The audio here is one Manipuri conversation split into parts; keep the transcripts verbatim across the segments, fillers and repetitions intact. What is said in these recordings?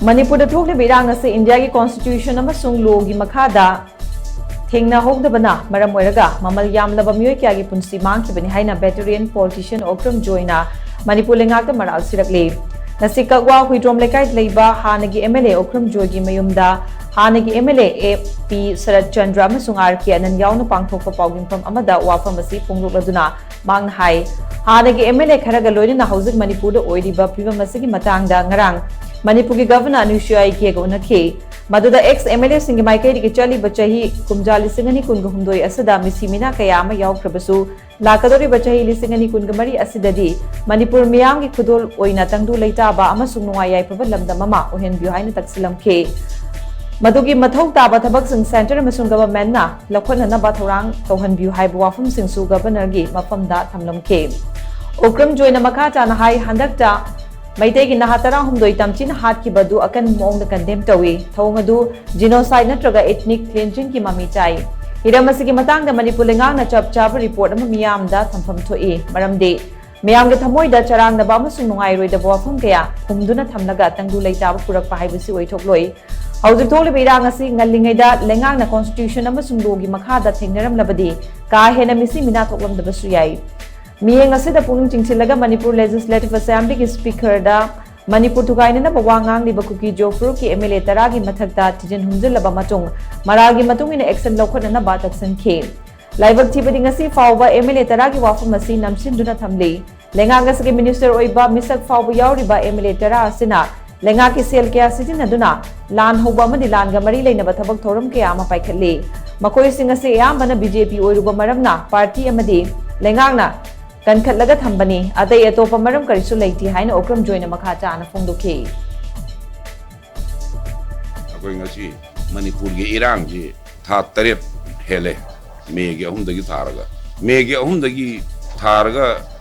ꯃꯅꯤꯄꯨꯔꯗ ꯊꯣꯛꯂꯤꯕ ꯏꯔꯥꯡ ꯑꯁꯤ ꯏꯟꯗꯤꯌꯥꯒꯤ ꯀꯣꯟꯁꯇꯤꯇ꯭ꯌꯨꯁꯟ ꯑꯃꯁꯨꯡ ꯂꯣꯒꯤ ꯃꯈꯥꯗ ꯊꯦꯡꯅꯍꯧꯗꯕꯅ ꯃꯔꯝ ꯑꯣꯏꯔꯒ ꯃꯃꯜ ꯌꯥꯝꯂꯕ ꯃꯤꯑꯣꯏ ꯀꯌꯥꯒꯤ ꯄꯨꯟꯁꯤ ꯃꯥꯡꯈꯤꯕꯅꯤ ꯍꯥꯏꯅ ꯚꯦꯇꯔꯤꯌꯟ ꯄꯣꯂꯤꯇꯤꯁꯤꯌꯟ ꯑꯣꯀ꯭ꯔꯝ ꯖꯣꯏꯅ ꯃꯅꯤꯄꯨꯔ ꯂꯩꯉꯥꯛꯇ ꯃꯔꯥꯜ ꯁꯤꯔꯛꯂꯤ꯫ ꯉꯁꯤ ꯀꯛꯋꯥ ꯍꯨꯏꯗ꯭ꯔꯣꯝ ꯂꯩꯀꯥꯏꯗ ꯂꯩꯕ ꯍꯥꯟꯅꯒꯤ ꯑꯦꯝ ꯑꯦꯜ ꯑꯦ ꯑꯣꯀ꯭ꯔꯝ ꯖꯣꯏꯒꯤ ꯃꯌꯨꯝꯗ ꯍꯥꯟꯅꯒꯤ ꯑꯦꯝ ꯑꯦꯜ ꯑꯦ ꯑꯦ ꯄꯤ ꯁꯔꯠ ꯆꯟꯗ꯭ꯔ ꯑꯃꯁꯨꯡ ꯑꯥꯔ ꯀꯦ ꯑꯅꯟ ꯌꯥꯎꯅ ꯄꯥꯡꯊꯣꯛꯄ ꯄꯥꯎꯗꯝꯐꯝ ꯑꯃꯗ ꯋꯥꯐꯝ ꯑꯁꯤ ꯐꯣꯡꯗꯣꯛꯂꯗꯨꯅ ꯃꯍꯥꯛꯅ ꯍꯥꯏ, ꯍꯥꯟꯅꯒꯤ ꯑꯦꯝ ꯑꯦꯜ ꯑꯦ ꯈꯔꯒ ꯂꯣꯏꯅꯅ ꯍꯧꯖꯤꯛ ꯃꯅꯤꯄꯨꯔꯗ ꯑꯣꯏꯔꯤꯕ ꯐꯤꯕꯝ ꯑꯁꯤꯒꯤ ꯃꯇꯥꯡꯗ ꯉꯔꯥꯡ ꯃꯅꯤꯄꯨꯔꯒꯤ ꯒꯚꯔꯅꯔ ꯑꯅꯨꯁꯨꯌꯥ ꯎꯏꯀꯦꯒ ꯎꯅꯈꯤ꯫ ꯃꯗꯨꯗ ꯑꯦꯛꯁ ꯑꯦꯝ ꯑꯦꯜ ꯑꯦꯁꯤꯡꯒꯤ ꯃꯥꯏꯀꯩꯗꯒꯤ ꯆꯠꯂꯤꯕ ꯆꯍꯤ ꯀꯨꯝꯖꯥ ꯂꯤꯁꯤꯡ ꯑꯅꯤ ꯀꯨꯟꯒ ꯍꯨꯝꯗꯣꯏ ꯑꯁꯤꯗ ꯃꯤꯁꯤ ꯃꯤꯅꯥ ꯀꯌꯥ ꯑꯃ ꯌꯥꯎꯈ꯭ꯔꯕꯁꯨ, ꯂꯥꯛꯀꯗꯧꯔꯤꯕ ꯆꯍꯤ ꯂꯤꯁꯤꯡ ꯑꯅꯤ ꯀꯨꯟꯒ ꯃꯔꯤ ꯑꯁꯤꯗꯗꯤ ꯃꯅꯤꯄꯨꯔ ꯃꯤꯌꯥꯝꯒꯤ ꯈꯨꯗꯣꯜ ꯑꯣꯏꯅ ꯇꯪꯗꯨ ꯂꯩꯇꯥꯕ ꯑꯃꯁꯨꯡ ꯅꯨꯡꯉꯥꯏ ꯌꯥꯏꯐꯕ ꯂꯝꯗꯝ ꯑꯃ ꯑꯣꯏꯍꯟꯕꯤꯌꯨ ꯍꯥꯏꯅ ꯇꯛꯁꯤꯜꯂꯝꯈꯤ꯫ ꯃꯗꯨꯒꯤ ꯃꯊꯧ ꯇꯥꯕ ꯊꯕꯛꯁꯤꯡ ꯁꯦꯟꯇꯔ ꯑꯃꯁꯨꯡ ꯒꯚꯔꯟꯃꯦꯟꯠꯅ ꯂꯧꯈꯠꯅꯅꯕ ꯊꯧꯔꯥꯡ ꯇꯧꯍꯟꯕꯤꯌꯨ ꯍꯥꯏꯕ ꯋꯥꯐꯝꯁꯤꯡꯁꯨ ꯒꯚꯔꯅꯔꯒꯤ ꯃꯐꯝꯗ ꯊꯝꯂꯝꯈꯤ꯫ ꯎꯀ꯭ꯔꯝ ꯖꯣꯏꯅ ꯃꯈꯥ ꯇꯥꯅ ꯍꯥꯏ, ꯍꯟꯗꯛꯇ ꯃꯩꯇꯩꯒꯤ ꯅꯍꯥ ꯇꯔꯥꯍꯨꯝꯗꯣꯏ ꯇꯝꯊꯤꯅ ꯍꯥꯠꯈꯤꯕ ꯑꯗꯨ ꯑꯀꯟꯕ ꯃꯑꯣꯡꯗ ꯀꯟꯗꯦꯝ ꯇꯧꯏ꯫ ꯊꯧꯑꯣꯡ ꯑꯗꯨ ꯖꯤꯅꯣꯁꯥꯏꯗ ꯅꯠꯇ꯭ꯔꯒ ꯏꯊꯅꯤꯛ ꯀ꯭ꯂꯤꯟꯖꯤꯡꯒꯤ ꯃꯃꯤ ꯆꯥꯏ꯫ ꯍꯤꯔꯝ ꯑꯁꯤꯒꯤ ꯃꯇꯥꯡꯗ ꯃꯅꯤꯄꯨꯔ ꯂꯩꯉꯥꯛꯅ ꯆꯞ ꯆꯥꯕ ꯔꯤꯄꯣꯔꯠ ꯑꯃ ꯃꯤꯌꯥꯝꯗ ꯊꯝꯐꯝ ꯊꯣꯛꯏ꯫ ꯃꯔꯝꯗꯤ ꯃꯤꯌꯥꯝꯒꯤ ꯊꯃꯣꯏꯗ ꯆꯔꯥꯡꯅꯕ ꯑꯃꯁꯨꯡ ꯅꯨꯡꯉꯥꯏꯔꯣꯏꯗꯕ ꯋꯥꯐꯝ ꯀꯌꯥ ꯐꯨꯝꯗꯨꯅ ꯊꯝꯂꯒ ꯇꯪꯗꯨ ꯂꯩꯇꯥꯕ ꯄꯨꯔꯛꯄ ꯍꯥꯏꯕꯁꯤ ꯑꯣꯏꯊꯣꯛꯂꯣꯏ꯫ ꯍꯧꯖꯤꯛ ꯊꯣꯛꯂꯤꯕ ꯏꯔꯥꯡ ꯑꯁꯤ ꯉꯜꯂꯤꯉꯩꯗ ꯂꯩꯉꯥꯛꯅ ꯀꯣꯟꯁꯇꯤꯇ꯭ꯌꯨꯁꯟ ꯑꯃꯁꯨꯡ ꯂꯣꯒꯤ ꯃꯈꯥꯗ ꯊꯦꯡꯅꯔꯝꯂꯕꯗꯤ ꯀꯥ ꯍꯦꯟꯅ ꯃꯤꯁꯤ ꯃꯤꯅꯥ ꯊꯣꯛꯂꯝꯗꯕꯁꯨ ꯌꯥꯏ꯫ ꯃꯤꯠꯌꯦꯡ ꯑꯁꯤꯗ ꯄꯨꯛꯅꯤꯡ ꯆꯤꯡꯁꯤꯜꯂꯒ ꯃꯅꯤꯄꯨꯔ ꯂꯦꯖꯤꯁꯂꯦꯇꯤꯚ ꯑꯦꯁꯦꯝꯕ꯭ꯂꯤꯒꯤ ꯁ꯭ꯄꯤꯀꯔꯗ ꯃꯅꯤꯄꯨꯔ ꯊꯨꯒꯥꯏꯅꯅꯕ ꯋꯥ ꯉꯥꯡꯂꯤꯕ ꯀꯨꯀꯤ ꯖꯣ ꯐꯨꯔꯨꯞꯀꯤ ꯑꯦꯝ ꯑꯦꯜ ꯑꯦ ꯇꯔꯥꯒꯤ ꯃꯊꯛꯇ ꯊꯤꯖꯤꯟ ꯍꯨꯝꯖꯤꯜꯂꯕ ꯃꯇꯨꯡ ꯃꯔꯥꯜꯒꯤ ꯃꯇꯨꯡ ꯏꯟꯅ ꯑꯦꯛꯁꯟ ꯂꯧꯈꯠꯅꯅꯕ ꯇꯛꯁꯤꯟꯈꯤ꯫ ꯂꯥꯏꯕꯛ ꯊꯤꯕꯗꯤ ꯉꯁꯤ ꯐꯥꯎꯕ ꯑꯦꯝ ꯑꯦꯜ ꯑꯦ ꯇꯔꯥꯒꯤ ꯋꯥꯐꯝ ꯑꯁꯤ ꯅꯝꯁꯤꯟꯗꯨꯅ ꯊꯝꯂꯤ꯫ ꯂꯩꯉꯥꯛ ꯑꯁꯤꯒꯤ ꯃꯤꯅꯤꯁꯇꯔ ꯑꯣꯏꯕ ꯃꯤꯁꯛ ꯐꯥꯎꯕ ꯌꯥꯎꯔꯤꯕ ꯑꯦꯝ ꯑꯦꯜ ꯑꯦ ꯇꯔꯥ ꯑꯁꯤꯅ ꯂꯩꯉꯥꯛꯀꯤ ꯁꯦꯜ ꯀꯌꯥ ꯁꯤꯖꯤꯟꯅꯗꯨꯅ ꯂꯥꯟ ꯍꯧꯕ ꯑꯃꯗꯤ ꯂꯥꯟꯒ ꯃꯔꯤ ꯂꯩꯅꯕ ꯊꯕꯛ ꯊꯧꯔꯝ ꯀꯌꯥ ꯑꯃ ꯄꯥꯏꯈꯠꯂꯤ꯫ ꯃꯈꯣꯏꯁꯤꯡ ꯑꯁꯤ ꯑꯌꯥꯝꯕꯅ ꯕꯤ ꯖꯦ ꯄꯤ ꯑꯣꯏꯔꯨꯕ ꯃꯔꯝꯅ ꯄꯥꯔꯇꯤ ꯑꯃꯗꯤ ꯂꯩꯉꯥꯛꯅ ꯀꯟꯈꯠꯂꯒ ꯊꯝꯕꯅꯤ, ꯑꯇꯩ ꯑꯇꯣꯞꯄ ꯃꯔꯝ ꯀꯔꯤꯁꯨ ꯂꯩꯇꯦ ꯍꯥꯏꯅ ꯎꯀ꯭ꯔꯝ ꯖꯣꯏꯅ ꯃꯈꯥ ꯇꯥꯅ ꯐꯣꯡꯗꯣꯛꯈꯤ꯫ ꯑꯩꯈꯣꯏ ꯉꯁꯤ ꯃꯅꯤꯄꯨꯔꯒꯤ ꯏꯔꯥꯡꯁꯤ ꯊꯥ ꯇꯔꯦꯠ ꯍꯦꯜꯂꯦ, ꯃꯦꯒꯤ ꯑꯍꯨꯝꯗꯒꯤ ꯊꯥꯔꯒ꯫ ꯃꯦꯒꯤ ꯑꯍꯨꯝꯗꯒꯤ ꯊꯥꯔꯒ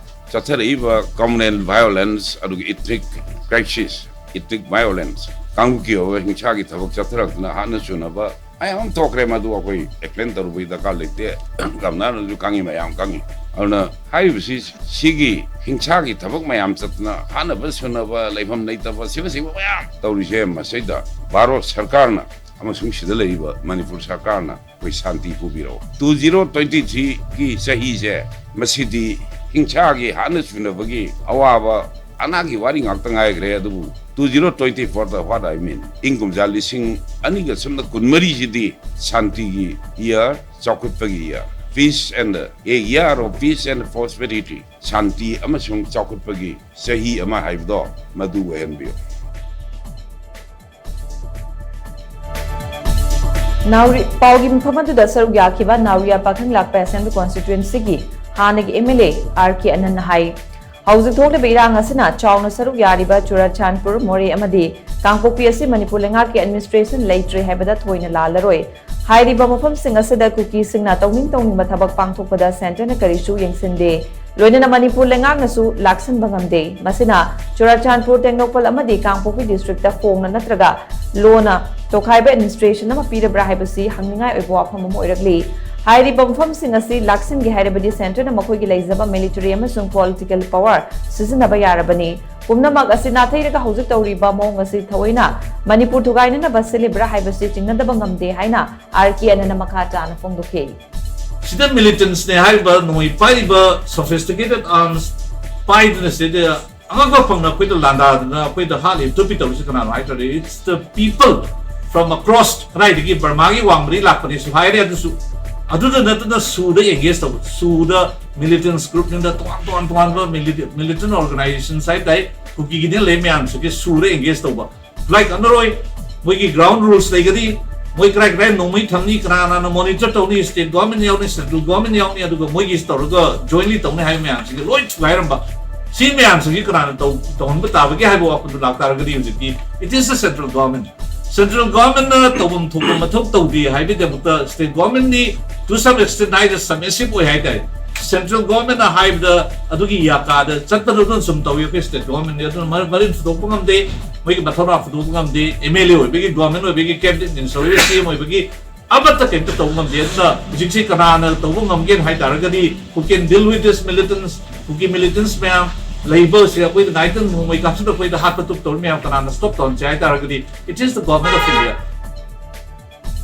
ꯆꯠꯊꯔꯛꯏꯕ communal violence, ꯑꯗꯨꯒ ethnic crisis, ethnic violence, ꯀꯥꯡꯂꯨꯞꯀꯤ ꯑꯣꯏꯕ ꯍꯤꯡꯁꯥꯒꯤ ꯊꯕꯛ ꯆꯠꯊꯔꯛꯇꯨꯅ ꯍꯥꯠꯅ ꯁꯨꯅꯕ ꯃꯌꯥꯝ ꯑꯃ ꯊꯣꯛꯈ꯭ꯔꯦ, ꯃꯗꯨ ꯑꯩꯈꯣꯏ ꯑꯦꯛꯁꯄ꯭ꯂꯦꯟ ꯇꯧꯔꯨꯕꯒꯤ ꯗꯔꯀꯥꯔ ꯂꯩꯇꯦ꯫ ꯒꯚꯔꯅꯔꯅꯁꯨ ꯈꯪꯉꯤ, ꯃꯌꯥꯝ ꯈꯪꯉꯤ꯫ ꯑꯗꯨꯅ ꯍꯥꯏꯔꯤꯕꯁꯤ, ꯁꯤꯒꯤ ꯍꯤꯡꯁꯥꯒꯤ ꯊꯕꯛ ꯃꯌꯥꯝ ꯆꯠꯇꯅ, ꯍꯥꯠꯅꯕ ꯁꯨꯅꯕ, ꯂꯩꯐꯝ ꯂꯩꯇꯕ, ꯁꯤꯕ ꯁꯤꯕ ꯃꯌꯥꯝ ꯇꯧꯔꯤꯁꯦ, ꯃꯁꯤꯗ ꯚꯥꯔꯠ ꯁꯔꯀꯥꯔꯅ ꯑꯃꯁꯨꯡ ꯁꯤꯗ ꯂꯩꯔꯤꯕ ꯃꯅꯤꯄꯨꯔ ꯁꯔꯀꯥꯔꯅ ꯑꯩꯈꯣꯏ ꯁꯥꯟꯇꯤ ꯄꯨꯕꯤꯔꯛꯑꯣ꯫ Two zero twenty three ꯒꯤ ꯆꯍꯤꯁꯦ, ꯃꯁꯤꯗꯤ ꯍꯤꯡꯁꯥꯒꯤ, ꯍꯥꯠꯅ ꯁꯨꯅꯕꯒꯤ ꯑꯋꯥꯕ ꯑꯅꯥꯒꯤ ꯋꯥꯔꯤ ꯉꯥꯛꯇ ꯉꯥꯏꯈ꯭ꯔꯦ꯫ ꯑꯗꯨꯕꯨ two zero twenty four the what I mean, ꯏꯪ ꯀꯨꯝꯖꯥ ꯂꯤꯁꯤꯡ ꯑꯅꯤꯒ ꯁꯨꯞꯅ ꯀꯨꯟꯃꯔꯤꯁꯤꯗꯤ ꯁꯥꯟꯇꯤꯒꯤ year, ꯆꯥꯎꯈꯠꯄꯒꯤ year, peace and a year of peace and prosperity, ꯁꯥꯟꯇꯤ ꯑꯃꯁꯨꯡ ꯆꯥꯎꯈꯠꯄꯒꯤ ꯆꯍꯤ ꯑꯃ ꯍꯥꯏꯕꯗꯣ ꯃꯗꯨ ꯑꯣꯏꯍꯟꯕꯤꯌꯨ꯫ ꯅꯥꯎꯔꯤ ꯄꯥꯎꯒꯤ ꯃꯐꯝ ꯑꯗꯨꯗ ꯁꯔꯨꯛ ꯌꯥꯈꯤꯕ ꯅꯥꯎꯔꯤꯌꯥ ꯄꯥꯈꯪ ꯂꯥꯛꯄ ꯑꯦꯁꯦꯝꯕ꯭ꯂꯤ ꯀꯣꯟꯁꯇꯤꯇ꯭ꯋꯦꯟꯁꯤꯒꯤ ꯍꯥꯟꯅꯒꯤ ꯑꯦꯝ ꯑꯦꯜ ꯑꯦ ꯑꯥꯔ ꯀꯦ ꯑꯅꯟꯅ ꯍꯥꯏ, ꯍꯧꯖꯤꯛ ꯊꯣꯛꯂꯤꯕ ꯏꯔꯥꯡ ꯑꯁꯤꯅ ꯆꯥꯎꯅ ꯁꯔꯨꯛ ꯌꯥꯔꯤꯕ ꯆꯨꯔꯆꯥꯟꯄꯨꯔ, ꯃꯣꯔꯦ ꯑꯃꯗꯤ ꯀꯥꯡꯄꯣꯛꯄꯤ ꯑꯁꯤ ꯃꯅꯤꯄꯨꯔ ꯂꯩꯉꯥꯛꯀꯤ ꯑꯦꯗꯃꯤꯅꯤꯁꯇ꯭ꯔꯦꯁꯟ ꯂꯩꯇ꯭ꯔꯦ ꯍꯥꯏꯕꯗ ꯊꯣꯏꯅ ꯂꯥꯜꯂꯔꯣꯏ꯫ ꯍꯥꯏꯔꯤꯕ ꯃꯐꯝꯁꯤꯡ ꯑꯁꯤꯗ ꯀꯨꯀꯤꯁꯤꯡꯅ ꯇꯧꯅꯤꯡ ꯇꯧꯅꯤꯡꯕ ꯊꯕꯛ ꯄꯥꯡꯊꯣꯛꯄꯗ ꯁꯦꯟꯇꯔꯅ ꯀꯔꯤꯁꯨ ꯌꯦꯡꯁꯤꯟꯗꯦ꯫ ꯂꯣꯏꯅꯅ ꯃꯅꯤꯄꯨꯔ ꯂꯩꯉꯥꯛꯅꯁꯨ ꯂꯥꯛꯁꯤꯟꯕ ꯉꯝꯗꯦ꯫ ꯃꯁꯤꯅ ꯆꯨꯔꯆꯥꯟꯄꯨꯔ, ꯇꯦꯡꯅꯧꯄꯜ ꯑꯃꯗꯤ ꯀꯥꯡꯄꯣꯛꯄꯤ ꯗꯤꯁꯇ꯭ꯔꯤꯛꯇ ꯐꯣꯡꯅ ꯅꯠꯇ꯭ꯔꯒ ꯂꯣꯅ ꯇꯣꯈꯥꯏꯕ ꯑꯦꯗꯃꯤꯅꯤꯁꯇ꯭ꯔꯦꯁꯟ ꯑꯃ ꯄꯤꯔꯕ꯭ꯔꯥ ꯍꯥꯏꯕꯁꯤ ꯍꯪꯅꯤꯡꯉꯥꯏ ꯑꯣꯏꯕ ꯋꯥꯐꯝ ꯑꯃ ꯑꯣꯏꯔꯛꯂꯤ꯫ ꯍꯥꯏꯔꯤꯕ ꯃꯐꯝꯁꯤꯡ ꯑꯁꯤ ꯂꯥꯛꯁꯤꯟꯒꯦ ꯍꯥꯏꯔꯕꯗꯤ ꯁꯦꯟꯇꯔꯅ ꯃꯈꯣꯏꯒꯤ ꯂꯩꯖꯕ ꯃꯤꯂꯤꯇꯔꯤ ꯑꯃꯁꯨꯡ ꯄꯣꯂꯤꯇꯤꯀꯦꯜ ꯄꯋꯥꯔ ꯁꯤꯖꯤꯟꯅꯕ ꯌꯥꯔꯕꯅꯤ꯫ ꯄꯨꯝꯅꯃꯛ ꯑꯁꯤ ꯅꯥꯊꯩꯔꯒ ꯍꯧꯖꯤꯛ ꯇꯧꯔꯤꯕ ꯃꯑꯣꯡ ꯑꯁꯤ ꯊꯑꯣꯏꯅ ꯃꯅꯤꯄꯨꯔ ꯊꯨꯒꯥꯏꯅꯅꯕ ꯁꯤꯜꯂꯤꯕ꯭ꯔꯥ ꯍꯥꯏꯕꯁꯤ ꯆꯤꯡꯅꯗꯕ ꯉꯝꯗꯦ ꯍꯥꯏꯅ ꯑꯥꯔ ꯀꯦ ꯑꯅꯟꯅ ꯃꯈꯥ ꯇꯥꯅ ꯐꯣꯡꯗꯣꯛꯈꯤ꯫ ꯁꯤꯗ ꯃꯤꯂꯤꯇꯦꯟꯁꯅꯦ ꯍꯥꯏꯔꯤꯕ ꯅꯣꯡꯃꯩ ꯄꯥꯏꯔꯤꯕ, ꯁꯣꯐꯤꯁꯇꯤꯀꯦꯇꯦꯠ ꯑꯥꯔꯝꯁ ꯄꯥꯏꯗꯨꯅ ꯁꯤꯗ ꯑꯉꯛꯄ ꯐꯪꯅ ꯑꯩꯈꯣꯏꯗ ꯂꯥꯟꯗꯥꯗꯨꯅ ꯑꯩꯈꯣꯏꯗ ꯍꯥꯠꯂꯤ ꯇꯨꯞꯄꯤ ꯇꯧꯔꯤꯁꯤ ꯀꯅꯥꯅꯣ ꯍꯥꯏ ꯇꯥꯔꯗꯤ, it's the people from across, ꯀꯗꯥꯏꯗꯒꯤ ꯕꯔꯃꯥꯒꯤ ꯋꯥꯡꯃꯔꯤ ꯂꯥꯛꯄꯅꯦꯁꯨ ꯍꯥꯏꯔꯦ꯫ ꯑꯗꯨꯁꯨ ꯑꯗꯨꯗ ꯅꯠꯇꯅ ꯁꯨꯗ ꯑꯦꯡꯒꯦꯖ ꯇꯧꯕ, ꯁꯨꯗ ꯃꯤꯂꯤꯇꯦꯟꯁ ꯒ꯭ꯔꯨꯞꯅꯤꯅ ꯇꯣꯉꯥꯟ ꯇꯣꯉꯥꯟ ꯇꯣꯉꯥꯟꯕ ꯃꯤꯂꯤꯇꯦꯟ ꯑꯣꯔꯒꯅꯥꯏꯖꯦꯁꯟꯁ ꯍꯥꯏ ꯇꯥꯏ, ꯀꯨꯀꯤꯒꯤꯅꯦ ꯂꯩ ꯃꯌꯥꯝꯁꯤꯒꯤ ꯁꯨꯗ ꯑꯦꯡꯒꯦꯖ ꯇꯧꯕ꯫ ꯈꯨꯠꯂꯥꯏ ꯀꯛꯅꯔꯣꯏ, ꯃꯣꯏꯒꯤ ꯒ꯭ꯔꯥꯎꯟ ꯔꯨꯜꯁ ꯂꯩꯒꯅꯤ, ꯃꯣꯏ ꯀꯗꯥꯏ ꯀꯗꯥꯏ ꯅꯣꯡꯃꯩ ꯊꯝꯅꯤ, ꯀꯅꯥ ꯀꯅꯥꯅ ꯃꯣꯅꯤꯇꯔ ꯇꯧꯅꯤ, ꯁ꯭ꯇꯦꯠ ꯒꯣꯔꯃꯦꯟ ꯌꯥꯎꯅꯤ, ꯁꯦꯟꯇ꯭ꯔꯦꯜ ꯒꯣꯔꯃꯦꯟ ꯌꯥꯎꯅꯤ, ꯑꯗꯨꯒ ꯃꯣꯏꯒꯤ ꯇꯧꯔꯒ ꯖꯣꯏꯟꯂꯤ ꯇꯧꯅꯤ ꯍꯥꯏꯕ ꯃꯌꯥꯝꯁꯤꯡꯁꯦ ꯂꯣꯏ ꯊꯨꯒꯥꯏꯔꯝꯕ꯫ ꯁꯤ ꯃꯌꯥꯝꯁꯤꯡꯁꯤ ꯀꯅꯥꯅ ꯇꯧ ꯇꯧꯍꯟꯕ ꯇꯥꯕꯒꯦ ꯍꯥꯏꯕ ꯋꯥꯐꯝꯗꯨ ꯂꯥꯛꯇꯥꯔꯒꯗꯤ ꯍꯧꯖꯤꯛꯇꯤ it is the central government, central ꯒꯣꯔꯃꯦꯟꯅ ꯇꯧꯐꯝ ꯊꯣꯛꯄ ꯃꯊꯧ ꯇꯧꯗꯦ ꯍꯥꯏꯕꯒꯤꯗꯃꯛꯇ ꯁ꯭ꯇꯦꯠ ꯒꯣꯔꯃꯦꯟꯗꯤ to some extent ꯍꯥꯏꯗ ꯁꯕꯃꯤꯁꯤꯞ ꯑꯣꯏ ꯍꯥꯏꯇꯥꯔꯦ꯫ ꯁꯦꯟꯇ꯭ꯔꯦꯜ ꯒꯣꯔꯃꯦꯟꯅ ꯍꯥꯏꯕꯗ ꯑꯗꯨꯒꯤ ꯌꯥꯀꯥꯗ ꯆꯠꯄꯗꯨ ꯑꯗꯨꯝ ꯁꯨꯝ ꯇꯧꯏ ꯑꯩꯈꯣꯏ ꯁ꯭ꯇꯦꯠ ꯒꯣꯔꯃꯦꯟꯗꯤ꯫ ꯑꯗꯨꯅ ꯃꯔ- ꯃꯔꯤꯟ ꯊꯨꯗꯣꯛꯄ ꯉꯝꯗꯦ꯫ ꯃꯣꯏꯒꯤ ꯃꯊꯧꯅꯥ ꯐꯨꯗꯣꯛꯄ ꯉꯝꯗꯦ꯫ ꯑꯦꯝ ꯑꯦꯜ ꯑꯦ ꯑꯣꯏꯕꯒꯤ, ꯒꯣꯚꯔꯟꯃꯦꯟ ꯑꯣꯏꯕꯒꯤ, ꯀꯦꯕꯤꯅꯦꯠ ꯃꯤꯅꯤꯁꯇꯔ ꯑꯣꯏꯕꯒꯤ, ꯁꯤ ꯑꯦꯝ ꯑꯣꯏꯕꯒꯤ ꯑꯃꯠꯇ ꯀꯩꯝꯇ ꯇꯧꯕ ꯉꯝꯗꯦ꯫ ꯑꯗꯨꯅ ꯍꯧꯖꯤꯛꯁꯤ ꯀꯅꯥꯅ ꯇꯧꯕ ꯉꯝꯒꯦꯅ ꯍꯥꯏ ꯇꯥꯔꯒꯗꯤ, who can deal with this militants, ꯀꯨꯀꯤ ꯃꯤꯂꯤꯇꯦꯟꯁ ꯃꯌꯥꯝ ꯂꯩꯕꯁꯦ ꯑꯩꯈꯣꯏꯗ ꯉꯥꯏꯇꯪ ꯅꯣꯡꯃꯩ ꯀꯥꯞꯁꯤꯜꯂꯛꯄꯩꯗ ꯍꯥꯠꯄ ꯇꯨꯞ ꯇꯧꯔꯤ ꯃꯌꯥꯝ ꯀꯅꯥꯅ ꯁ꯭ꯇꯣꯞ ꯇꯧꯍꯟꯁꯦ ꯍꯥꯏ ꯇꯥꯔꯒꯗꯤ, it is the government of India꯫